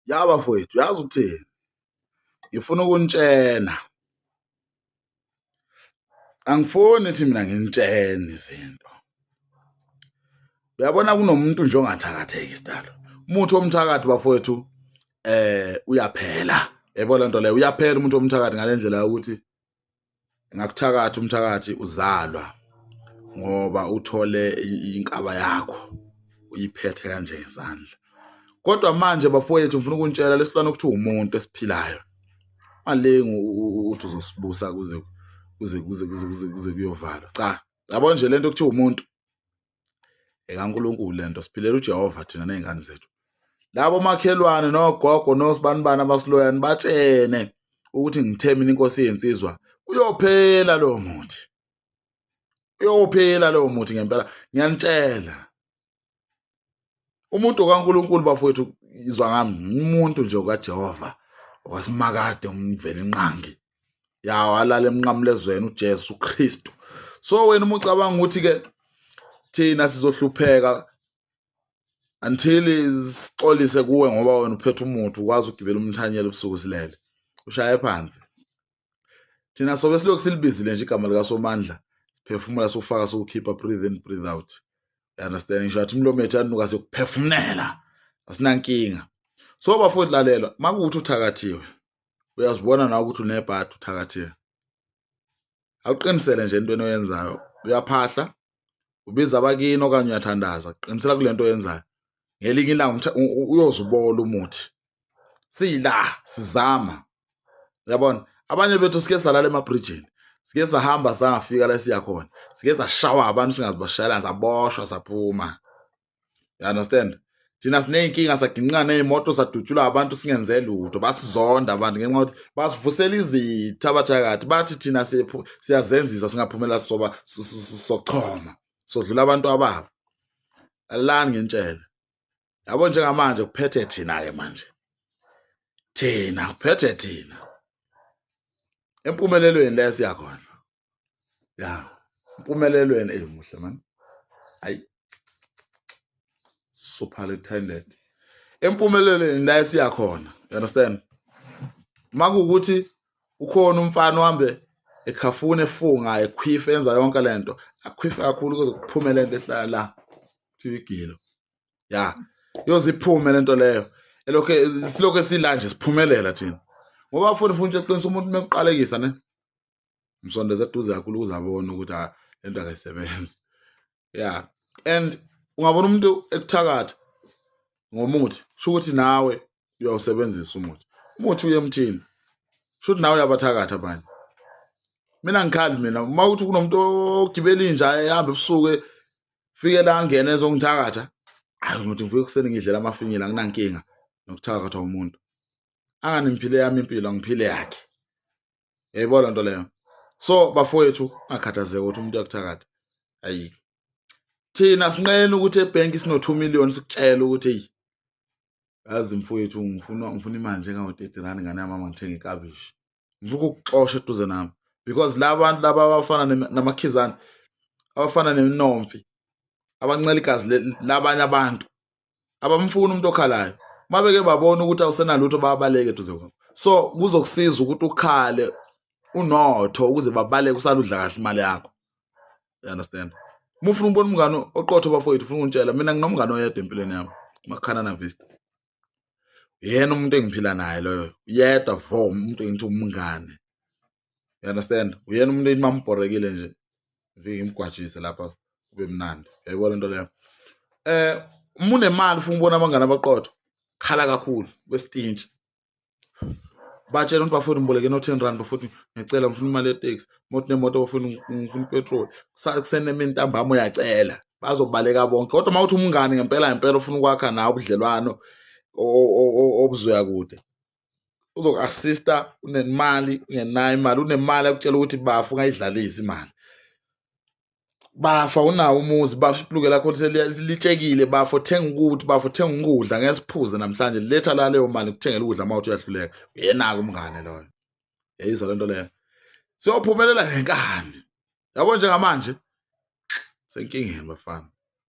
Ya bafowethu, yazi ukuthini? Ngifuna ukunitshena. Angifuni ukuthi mina nginitshene izinto. Uyabona kunomuntu nje ongathakatheki sidalo. Umuthi womthakathi bafowethu uyaphela. Yebo lento leyo uyaphela umuntu womthakathi ngalendlela yokuthi ngakuthakatha umthakathi uzalwa ngoba uthole inkaba yakho uyiphethe kanje ngesandla kodwa manje bafowethu ngifuna ukunitshela lesilwane okuthiwa umuntu esiphilayo malengu uthi uzosibusa kuze kuze kuze kuze kuze kuze kuyovalwa cha yabo nje lento okuthiwa umuntu ekaNkulunkulu lento siphilela uJehova thina nezingane zethu labo makhelwane nogogo nosibanibani abasiloyani batshene ukuthi ngithe mina inkosi yensizwa uyophela lowo muthi uyophela lowo muthi ngempela ngiyanitshela umuntu kaNkulunkulu bafowethu izwa ngami umuntu nje kaJehova wasimakade umvela inqangi ya walala emnqamulezweni uJesu Kristu so wena uma ucabanga ukuthi ke thina sizohlupheka until sixolise kuwe ngoba wena uphethe umuthi ukwazi ukugibela umthanyelo ebusuku silele ushaye phansi thina sobe silokhu silibizile nje igama likaSomandla siphefumula siwufaka siwukhipha breathe in breathe out you understand ngisho athi umlomo ethu anuka siyokuphefumulela asinankinga so bafowethu lalela makuwuthi uthakathiwe uyazibona nawe ukuthi unebhadi uthakathiwe awuqinisele nje entweni oyenzayo uyaphahla ubiza abakini okanye uyathandaza qinisela kule nto oyenzayo ngelinye ilanga uyozubola umuthi sila sizama uyabona abanye bethu sike salala emabridgini sike sahamba sangafika la siya khona sike sashawa abantu singazi bashayela saboshwa saphuma you understand thina siney'nkinga saginqa ney'moto sadutshulwa abantu singenze lutho basizonda abantu ngenxa yokuthi basivusela izitha abathakathi bathi thina siyazenzisa singaphumela soba sochoma sodlula abantu ababo lalani ngintshele yabo njengamanje kuphethe thina-ke manje thina kuphethe thina empumelelweni la siyakhona ya mpumelelweni eyi muhle man hayi super talented empumelelweni la esiya khona you understand makuwukuthi ukhona umfana ohambe ekhafuna efunga ekhwifa enza yonke lento akhwife kakhulu kuze kuphume lento ehlala la kuthiwa igilo ya yoze iphume lento leyo elokhe silokhu esila nje siphumelela thina ngoba futhi futhi eqinisa umuntu mekuqalekisa ne msondeze eduze kakhulu ukuze abone ukuthi ah lento akayisebenzi yeah and ungabona umuntu ekuthakatha ngomuthi sho ukuthi nawe uyawusebenzisa umuthi umuthi uye emthini sho ukuthi nawe uyabathakatha abanye mina ngikhali mina uma uthi kunomuntu ogibela inja ehamba ebusuku fike la angene ezongithakatha hayi ngithi ngivuke ekuseni ngidlela amafinyila anginankinga nokuthakathwa umuntu angani ngiphile yami impilo angiphile yakhe yayibona nto leyo so bafowethu ungakhathazeki ukuthi umuntu uyakuthakatha ayi thina sinqena ukuthi ebhenki sino-2 million sikutshela ukuthi eyi yazi mfowethu ngifuna ngifuna imali njengawo-30 rand ngane yamama ngithenge ikabishi ngifuna ukukuxosha eduze nami because la bantu laba abafana namakhizane abafana nenomfi abancela igazi labanye abantu abamfuni umuntu okhalayo mabeke babona ukuthi awusenalutho bayabaleka eduze kwakho so kuzokusiza ukuthi ukhale unotho ukuze babaleke usaludla kahle imali yakho you understand uma ufuna ukubona umngane oqotho bafowethu ufuna ukuntshela mina nginomngane oyedwa empilweni yami umakhanana vista yena umuntu engiphila naye loyo yedwa vo umuntu engithi umngane you understand uyena umuntu ethi mambhorekile nje ngifike ngimgwajise lapha kube mnandi yayibona into leyo eh uma unemali ufuna ukubona abangani abaqotho khala kakhulu kwesitintshi batshela ukuthi bafuna ngiboleke no-10 rand bafuna ngiyacela ngifuna imali yeteksi moto nemoto bafuna ngifuna ipetroli kusenemini ntambama uyacela bazobaleka bonke kodwa uma uthi umngani ngempela ngempela ufuna ukwakha nawe ubudlelwano obuzoya kude uzoku-assista unemali ungenayo imali unemali akutshela ukuthi bafa ungayidlalisi imali bafa unawo umuzi bafa ibhuluke lakho litshekile bafa uthenga ukuthi bafa uthenga ukudla ngeke siphuze namhlanje letha la leyo mali kuthengela ukudla uma uthi uyahluleka uyenaka umngane loyo yayizwa lento leyo siyophumelela ngenkani yabo njengamanje senkingeni bafana.